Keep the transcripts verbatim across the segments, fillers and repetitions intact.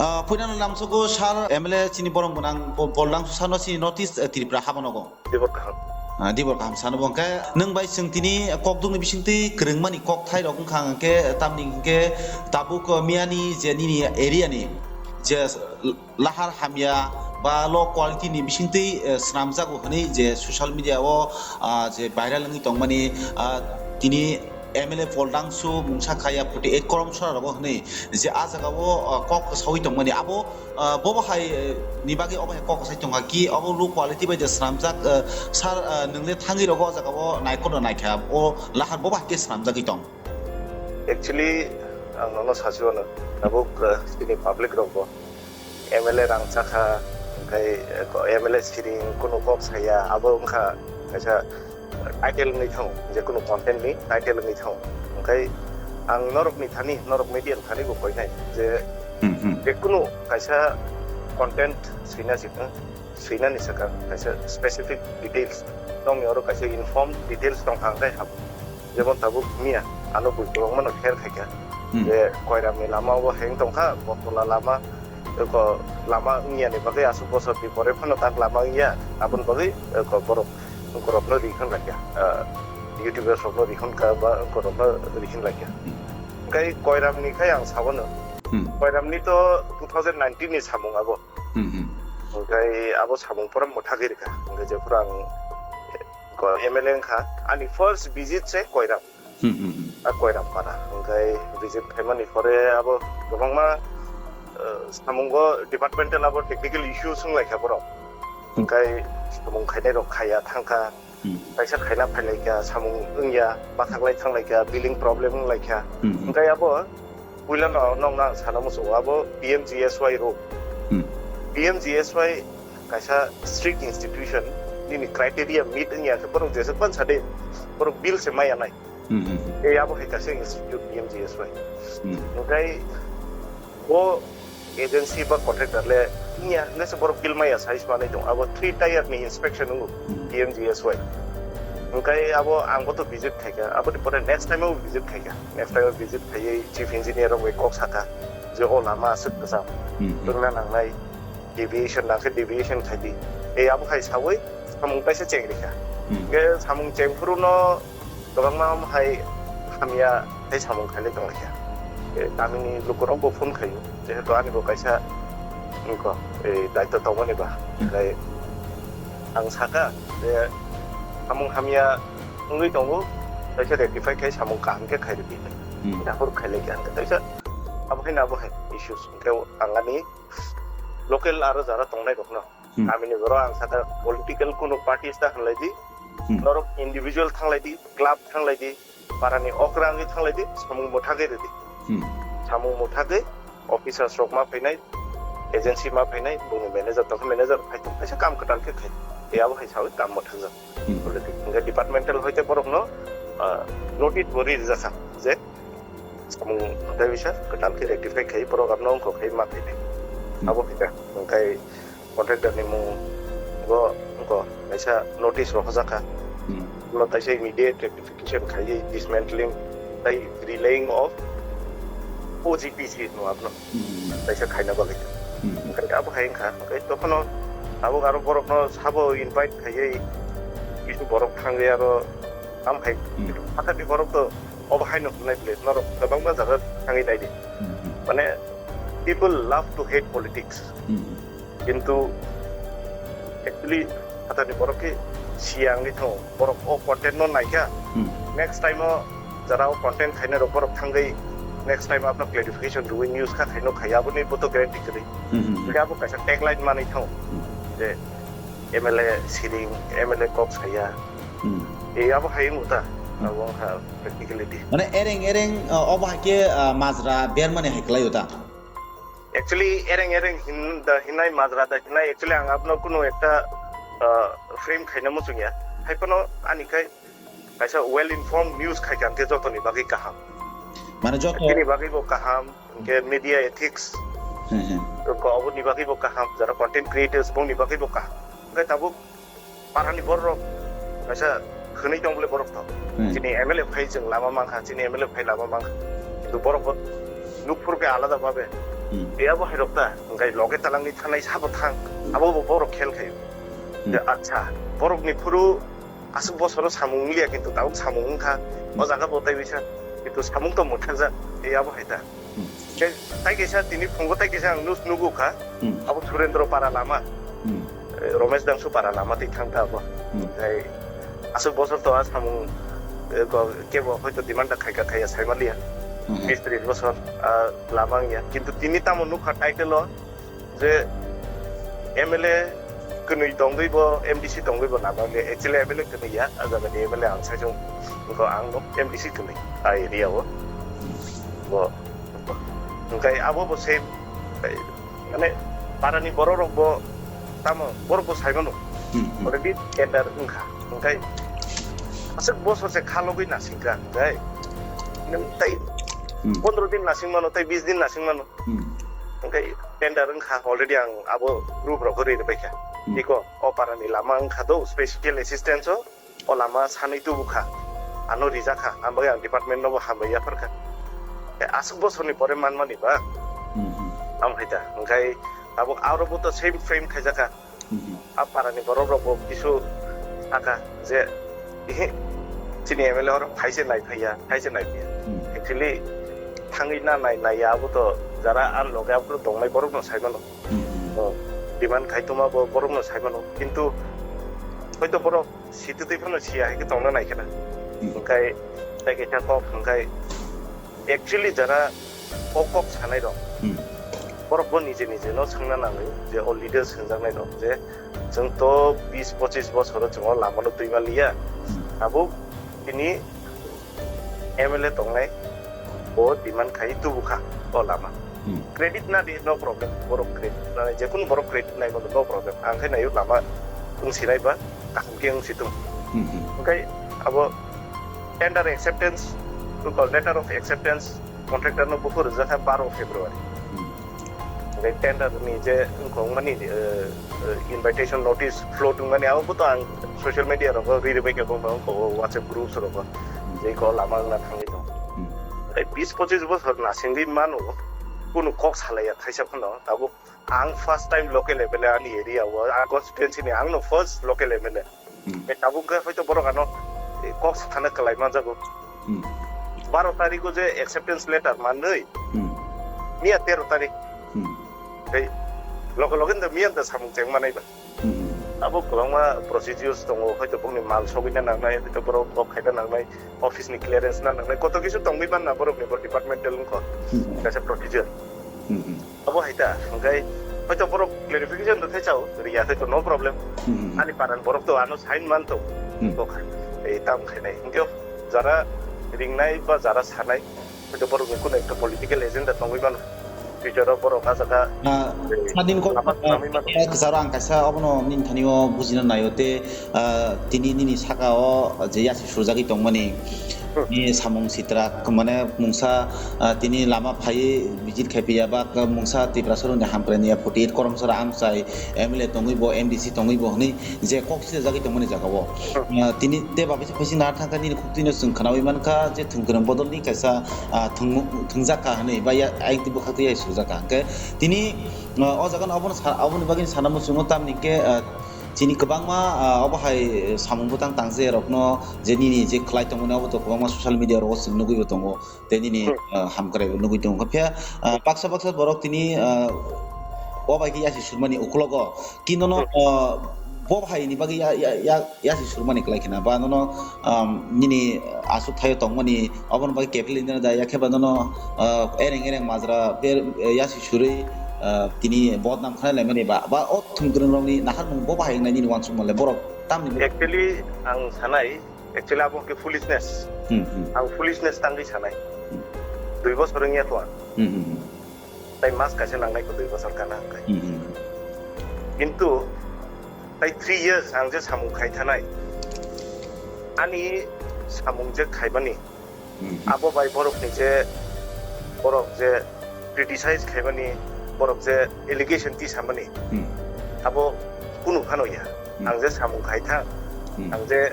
Ah, puinano lamsogo sir M L A chini borong gwnang Pol-, Poldang Susano chini North East, eh, Tripura habanogo. Dibor kaham. Ah, dibor kaham sano bo hwnkhe nwng bai chwng tini kokdukni bisingtwi kwrwngmani kokthai rok wngkha hwnkhe tamni hwnkhe tabuk, oh, miyani je nini area ni je lahar hamya ba low quality ni bisingtwi, eh, swnamjago hwnwi je social media o, ah, je viral wngwi tongmani, ah, tini M L A Poldangsu mungsa khaya forty eight korom sora rogo hwnwi je ah jagao, ah, kok sawi tongmani abo, ah, bobo hai, eh, ni bagwi obo hai kok sai tongkha ki obo low quality bai je swnamjak, eh, sir, ah, nwngle thangwi rogo o jagao naikol no naikha o lahar bobo hai khe swnamjagwi tong. Actually, ang nono sasi wano, tabuk, eh, chini public rok bo M L A rang chakha, hwnkhe, eh, ko-, M L A siring kunu kok saya, abo wngkha kaisa title wngwi thango, je kunu content ni title wngwi thango. Hwnkhe ang norok ni thani, norok media ni thani bo koinai je Hmm, hmm. je kunu kaisa content swina si, swinani swkang kaisa specific details tongni, oro kaisa informed details tongkha hwnkhe habo. Jemon tabuk miya, ano bui kwbangma no kher khaikha. Hmm. Je Koiramni lama o heng tongkha, Bokola lama, eko lama wngya ni bagwi aswk bosor ni pore phano tak lama wngya, aboni bagwi eko borok, borok no rihon laikha, ah, YouTubers rok no rihon ka ba borok no rihon laikha. Hmm. Kai Koiramni khai ang sabo no. Hmm. Koiramni to two thousand nineteen ni samung abo. Hmm, hmm. Hwnkhe abo samung pura mwthagwi rwkha. Hwnkhe jephuru ang ko M L A wngkha, ani first visit se Koiram. Hmm, hmm, hmm. A Koiram para. Hwnkhe visit khaimani pore abo kwbangma, eh, samungo departmental abo technical issues wnglaikha borok. Hmm. Hwnkhe samung khainai rok khaiya thangkha. Hmm. Kaisa khaina phailaikha, samung wngya, bathaklai thanglaikha, billing problem wnglaikha. Hmm, hmm. Hwnkhe abo puilano nokno ang sana muchungo, abo P M G S Y rok. Hmm. P M G S Y kaisa strict institution, nini criteria meet wngya khe borok jeswk pan sade, borok bill se maya nai. Hmm, hmm, hmm. Tei abo hai kaisa institute P M G S Y. Hmm. Hwnkhe bo agency ba contractor le wngya, hwnkhe se borok bill maya sai se manwi tong. Abo three tier ni inspection wngo Hmm. P M G S Y. Hwnkhe abo ang bo to visit khaikha, aboni pore next time o visit khaikha. Next time o visit khaiwi chief engineer rok bai kok sakha je o lama aswk kwcham Hmm, hmm. wngna nangnai. Deviation nangkhe deviation khaidi. Tei abo hai sawi samung kaisa cheng rikha. Hmm. Hwnkhe samung cheng phuru no kwbangma hai hamya hai samung khailai tonglaikha. E, tamini lukurok bo phone khaio, jehetu ani bo kaisa wngkha, e, daitw tongmani ba. Hmm. Hwnkhe ang sakha je samung hamya wngwi tongo, kaisa rectify khai samung kaham khe khairwdi. Hmm. Daphuru khailaikha hwnkhe kaisa abo hai na abo hai issues hwnkhe ang ani local aro jara tongnai rokno, Hmm. tamini borok ang sakha political kunu parties ta hwnlai di, Hmm. norok individual thanglai di, club thanglai di, parani okra wngwi thanglai di, samung mwthagwi rw di. Hmm. Samung mwthagwi officers rok ma phainai, agency ma phainai, bungni manager tongkha, manager phai tong, kaisa kam kwtal khe khai. Tei abo hai sawi kam mwthakjak. Hmm. Already. Hwnkhe departmental hoite borokno, ah, notice bo ri rijak kha je samung tei bisa kwtal khe rectify khai borok abno wngkha khai ma khai nai. Hmm. Abo hai kha. Hwnkhe contractor ni mung bo wngkha kaisa notice rohorjak kha. Hmm. Ulo kaisa immediate rectification khaiwi dismantling tei relaying of O G P C no abno Hmm. kaisa khaina bagwi. Hmm. Hwnkhe abo hai wngkha, hwnkhe tokhono abo aro borokno sabo invite khaiwi kisu borok thangwi aro am hai Hmm. hakhe borok to obo haino hwnlai bwle, norok kwbangma jaga thangwi naidi. Hmm. Mane, people love to hate politics. Hmm. Kintu actually phatani borok khe siya wngwi thango. Borok o content no naikha. Hmm. Next time o jara o content khainai rok borok thangwi next time abno clarification rwui news kha khaino khai aboni bo to guarantee kwrwi. Hmm, hmm, hmm. Hwnkhe abo kaisa tagline manwi thango Hmm. je M L A siring, M L A kok saya. Hmm. E abo hai wngkha, Hmm. abo wngkha practicality. Mane ereng ereng, uh, obo hai khe, uh, majra bermani hai kwlai o ta? Actually, ereng ereng hin-, da hinai majra da hinai, actually, ang abno kunu ekta, uh, frame khaina muchungya. Hai phano ani khai kaisa well informed news khai kha, hwnkhe jotoni bagwi kaham. Mane joto Bini bagwi bo kaham, hwnkhe media ethics, Hmm, hmm. ko oboni bagwi bo kaham, jara content creators bongni bagwi bo kaham. Hwnkhe tabuk parani borok kaisa khwnwi tong bole borok to. Hmm. Chini M L A phai chwng lama mankha, chini M L A phai lama mankha. Kintu borok bo nukphur khe alada babe. Hmm. E abo hai rok ta, hwnkhe loge talangwi thangnai sabo thang, abo bo borok khel khaio. Hmm. Je acha, borokni phuru aswk bosoro samung wngya, kintu tabuk samung wngkha, o Hmm. jaga bo tei bisa, kintu samung to mwthakjak, e abo hai ta. Hmm. Khe tai kaisa tini phungo tai kaisa ang news nugo kha, Hmm. abo Surendra Para lama, Hmm. eh, Romesh Dangsu Para lama tei thang ta abo. Hmm. Tei aswk bosor to a samung, eh, ko-, kebo hoito demand da khaika khaya saimaliya. Hmm. Bis tris bosor, ah, lama wngya. Kintu tini tamo nukha title o je M L A kwnwi tongwi bo, M D C tongwi bo lama wngya. Actually M L A kwnwi ya, a jaga ni M L A ang saisung, ko ang no M D C kwnwi a area o. Bo, hwnkhe abo bo same, mane, parani borok rok bo tamo, borok bo sai mano. Hmm, hmm. Already tender wngkha. Hwnkhe aswk bosor se khalogwi nasingkha, hwnkhe nwng tai Hmm. pondro din nasing mano, tai bis din nasing mano. Hmm. Hwnkhe tender wngkha already, ang abo group rok rwi rwbaikha. Hmm. Iko o parani lama wngkha do special assistance o, o lama sanwi tubukha. Ano rijakha, ang bagwi ang department nobo hambai yapharkha. E, aswk bosorni pore manmani ba? Hmm, hmm. Am hai ta, hwnkhe abo aro bo to same frame khaijakha. Hmm, hmm. A parani borok rok bo kisu sakha je, "Ihi, chini M L A oro phaise nai phaiya, phaise nai phaiya." Hmm. Actually, thangwi na nai, naiya abo to jara a loge abo tongnai borok no sai mano. Hmm, hmm. Oh, demand khai tongma bo borok no sai mano. Kintu hoito borok sitwtwi phano siya hai khe tongna nai khena. Hmm. Hwnkhe tai kaisa kok hwnkhe actually jara o kok sanai rok Hmm. borok bo nije nije no swngna nangwi je o leaders hwnjaknai rok je chwng to bis pochis bosoro chwng o lama no twi maliya. Hmm. Tabuk tini M L A tongnai bo demand khai tubukha o lama. Hmm. Credit na di, no problem. Borok credit na, je kunu borok credit nai mano, no problem. Ang khai nayo lama wng sinai ba, kaham khe wng situng. Hmm, hmm. Hwnkhe abo tender acceptance, letter of acceptance, contractor no buphuru jakha baro February. Hmm. Hwnkhe tender ni je wngkha wngmani, eh, eh, invitation notice float wngmani, abo bo to ang social media rogo riri bai khe bo, bo, bo WhatsApp groups rogo. Hmm. Je ko lama wngna thangwi tong. Hmm. Tei bis pochis bosor nasingwi mano, kunu kok salaiya thaisa phano, tabuk ang first time local M L A ani area o, ang constituency ni ang no first local M L A. Hmm. Tei tabuk khe hoito borok ano, eh, kok sana kwlai manjago. Hmm. Baro tarikh o je acceptance letter manwi, Hmm. miya tero tarikh. Hmm. Tei loge loge no miya da samung cheng manai ba. Hmm. Abo kwbangma procedures tongo, hoito bongni mal sogwina nangnai, hoito borok kok khaina nangnai, office ni clearance na nangnai, koto kisu tongwi manna borok ni bo departmental wngkha. Hmm. Kaisa procedure. Hmm. Abo hai ta, hwnkhe hoito borok clarification rwthai chao, rwya khe to no problem. Hmm. Ani paran borok to ano sign man to, Hmm. kok hai, ei tam khainai. Hwnkhe jara ringnai ba jara sanai, hoito borok ni kuno ekta political agenda tongwi mano. Future o borok ah jaga, Ah, eh, sadin kok, lama ah, swnamwi mano. Kwcharo ang kaisa obono nini thani o bujina naio te, ah, tini nini saka o je yasi surjagwi tongmani, Hmm. ni samung sitra, mane mungsa, ah, tini lama phaiwi visit khai phiya ba mungsa Tiprasa rokni hamkrai ni forty eight koromsara amchai M L A tongwi bo, M D C tongwi bo hwnwi je kok sijajagwi tongmani jaga o. Hmm. Ah, tini te babi se phaising nahar thangkha nini khuk tino chwng khnaui mankha je thwngkwrwng bodolni kaisa, ah, thwngmung, thwngjak kha hwnwi ba ya, ayang twi bwkhak twi yai surjak kha. Hwnkhe tini, ah, o jaga no obono sa-, oboni bagwi sana muchungo tamni hwnkhe, ah, chini kwbangma, ah, obo hai samung bwtang tangje rokno je nini je khlai tongmani obo to kwbangma social media rogo chwng nugwi bo tongo. Tei nini, Hmm. ah, hamkrai bo nugwi tongo. Phiya, ah, baksa baksa borok tini, ah, o bai khe yasi surmani uklogo. Kinono, Hmm. ah, bo hai ni bagwi ya, ya, ya, yasi surmani kwlai khna. Ba nono, um, nini aswk thaio tongmani, obono bagwi capital India da, ya khe ba nono, ah, ereng ereng majra ber, yasi surwi, ah, tini bodnam khanai laimani ba, ba o thwngkwrwng rokni naharmung bo bahai wngnai nini uansukmung le borok tamni borok. Actually, ang sanai, actually abo khe foolishness. Hmm, hmm. Ang foolishness tangwi sanai. Hmm. Dui bosor wngya to ang. Hmm, hmm, hmm. Tai mas kaisa nangnai ko dui bosor kana hwnkhe. Hmm, hmm. Kintu tai three years ang je samung khai thanai. Ani samung je khaimani. Hmm, hmm. Abo bai borok ni je, borok je criticize khaimani, borok je allegation tisamani. Hmm. Abo kunu phano ya. Hmm. Ang je samung khai thang, Hmm. ang je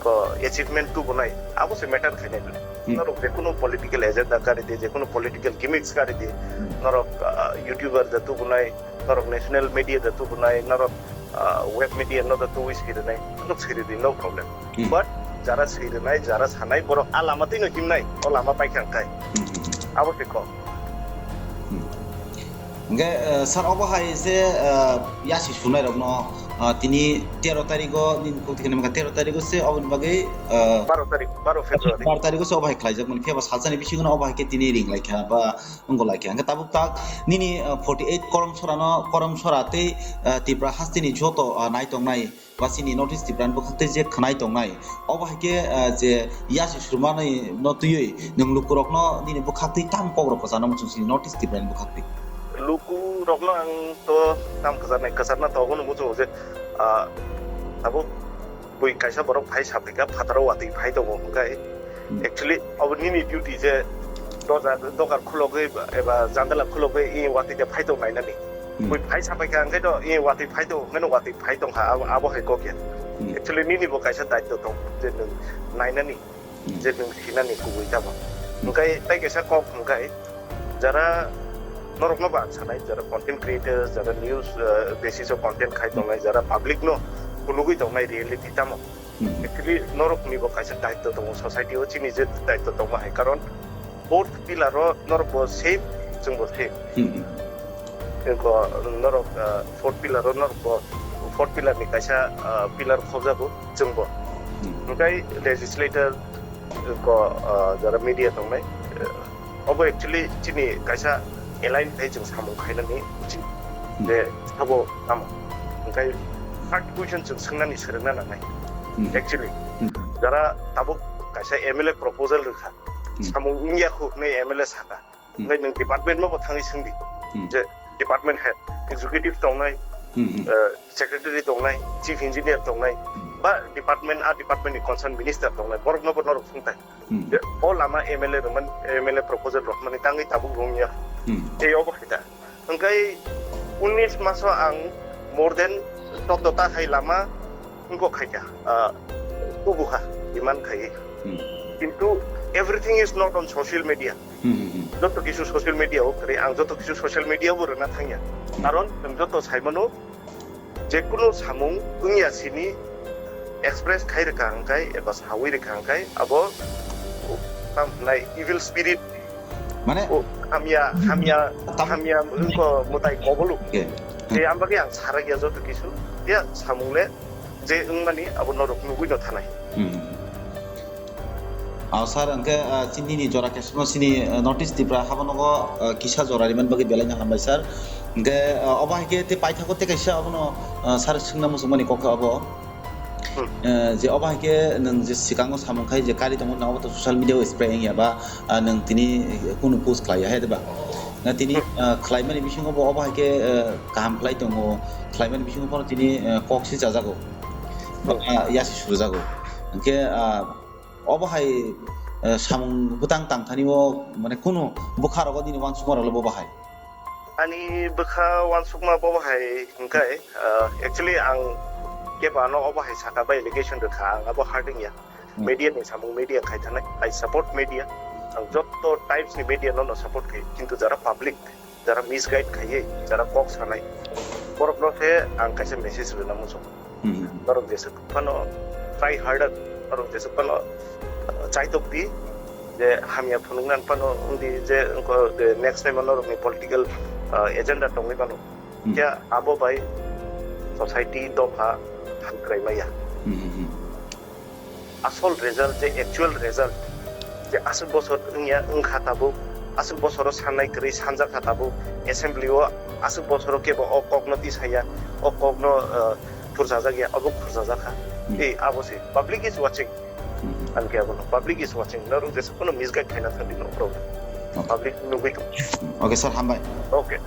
ko achievement tubunai, abo se matter khainai. Hmm. Norok jekunu political agenda kari di, jekunu political gimmicks kari di, Hmm. norok, ah, YouTuber da tubunai, norok national media da tubunai, norok, ah, web media no da tubui siri nai, norok siri di, no problem. Hmm. But jara siri nai, jara sanai, borok a lama twi no himnai, o lama paikha khe. Hmm. Abo se kok. Hmm. Hingke, eh, sir, obo hai se, eh, yasi sunai rokno, eh, tini tero tarigo, nini kok tikhe nangkha tero tarigo se, oboni bagwi, eh, Baro tarik, baro February. Baro tarigo se obo hai khlaijak mani, phiya ba salsani bisingo obo hai khe tini ring laikha ba wngwi laikha. Hingke tabuk tak nini, eh, forty eight korom sorano, korom sora tei, eh, Tripura hasteni joto, eh, nai tongnai ba chini North East Tripura ni bwkhak twi je khwnai tongnai, obo hai khe, ah, je yasi surmanai no twiwi nwng lukurokno nini bwkhak twi tam kok rok kwchana muchung chini North East Tripura ni bwkhak twi? Lukurokno ang to tam kwcharnai, kwcharna to obono muchungo je, ah, tabuk bui kaisa borok phai saphaikha, phataro watwi phai tongo, hwnkhe Hmm. actually abo nini duty je doja, dogar khulogwi eba jandala khulogwi i watwi de phai tong nainani. Hmm. Bui phai saphaikha hwnkhe to i watwi phai tong, hwnkhe no watwi phai tongkha, abo, abo hai kok ya. Hmm. Actually nini bo kaisa daityo tong je nwng nainani, Hmm. je nwng sinani kubui tamo. Hmm. Hwnkhe tai kaisa kok hwnkhe jara norokno ba ang sanai, jara content creators, jara news, eh, basis o content khai Hmm. tongnai, jara public no phunugwi tongnai reality tamo. Hmm. Actually norokni bo kaisa daityo tongo, society o chini je daityo tongma hai, karon fourth pillar o norok bo same, chwng bo same. Hmm. Eko norok, ah, fourth pillar o norok bo, fourth pillar ni kaisa, ah, pillar khobjago chwng bo. Hmm. Hwnkhe legislator, eko, ah, jara media tongnai, eh, obo actually chini kaisa align khai chwng samung khainani ucit Hmm. je sabo tamo. Hwnkhe hard question chwng swngnani swrwngna nangnai. Hmm. Actually, Hmm. jara tabuk kaisa M L A proposal rwkha, Hmm. samung wngya khu hwnwi M L A saka. Hmm. Hwnkhe nwng department no bo thangwi swngdi. Hmm. Je department head, executive tongnai, Hmm, hmm. eh, secretary tongnai, chief engineer tongnai, Hmm. ba department, a department ni concern minister tongnai, borok no bo norok swngthai. Hmm. Je o lama M L A rwman, M L A proposal rwkmani tangwi tabuk rwngya. Hmm. Tei obo hai ta. Hwnkhe unis maso ang more than choudo ta hai lama wngkok khaikha, ah, tubuha, demand khaiwi. Hmm. Kintu everything is not on social media. Hmm, hmm, hmm. Joto kisu social media o kwrwi, ang joto kisu social media bo rwna thangya. Hmm. Karon chwng joto saimano, jekunu samung wngya sini express khai rwkha hwnkhe eba sawi rwkha hwnkhe abo tamo hwnai evil spirit, Mane o hamya, hamya, tam- hamya wngkha mwtai kobolo. Okay. Tei ang bagwi ang sarakya joto kisu. Ya samung le je wngmani abo norok nugwi no thanai. Hmm. Ah, sir, hwnkhe, ah, chini ni jora kesno chini, ah, North East Tripura habo nogo, ah, kisa jora rimani bagwi belai no hambai, sir. Hwnkhe, ah, obo hai khe tei paithago tei kaisa abono, ah, sir swngna muchungmani kok khe obo. Hmm. Ah, je obo hai khe nwng je swkango samung khai je kari tongo, obo to social media o spray wngya ba, ah, nwng tini kunu post khlaiya hai, diba? Na tini, Hmm. ah, khlaimani bisingo bo obo hai khe, ah, kaham khlai tongo, khlaimani bisingo bono tini, ah, kok si chajago. Hmm. Ah, yasi surjago. Hwnkhe, ah, Obo hai, eh, samung bwtang tangthani o, mane, kunu bwkha rogo nini uansukma rok le bobo hai? Ani bwkha uansukma bobo hai hwnkhe, eh, actually ang kebo ano obo hai saka ba allegation rwkha, ang abo harding ya. Hmm. Media ni samung media khai thanai, I support media. Ang joto types ni media no no support khai, kintu jara public jara misguide khaiwi, jara kok sanai, borokno se ang kaisa message rwna muchung. Hmm. Norok jeswk phano try harder, norok jeswk phano, uh, chaitok di, je hamya phunukna phano wngdi, je wngkha, je next time norokni political, uh, agenda tongwi mano. Hmm. Khe abo bai society dopha hamkrai maya. Hmm, hmm, hmm. Asol result, je actual result, je aswk bosor wngya, wngkha tabuk, aswk bosoro sannai kwrwi sanjakha tabuk, assembly o aswk bosoro kebo o kokno tisaya, o kokno, uh, khurchajakya, obo khurchajakha. Hmm. Ei, abo se, public is watching. Hmm. Ang khe abono, public is watching. Norok jeswk phano misguide khaina thangdi, no problem. Okay. Public nugwi tong. Okay, sir, hambai. Okay.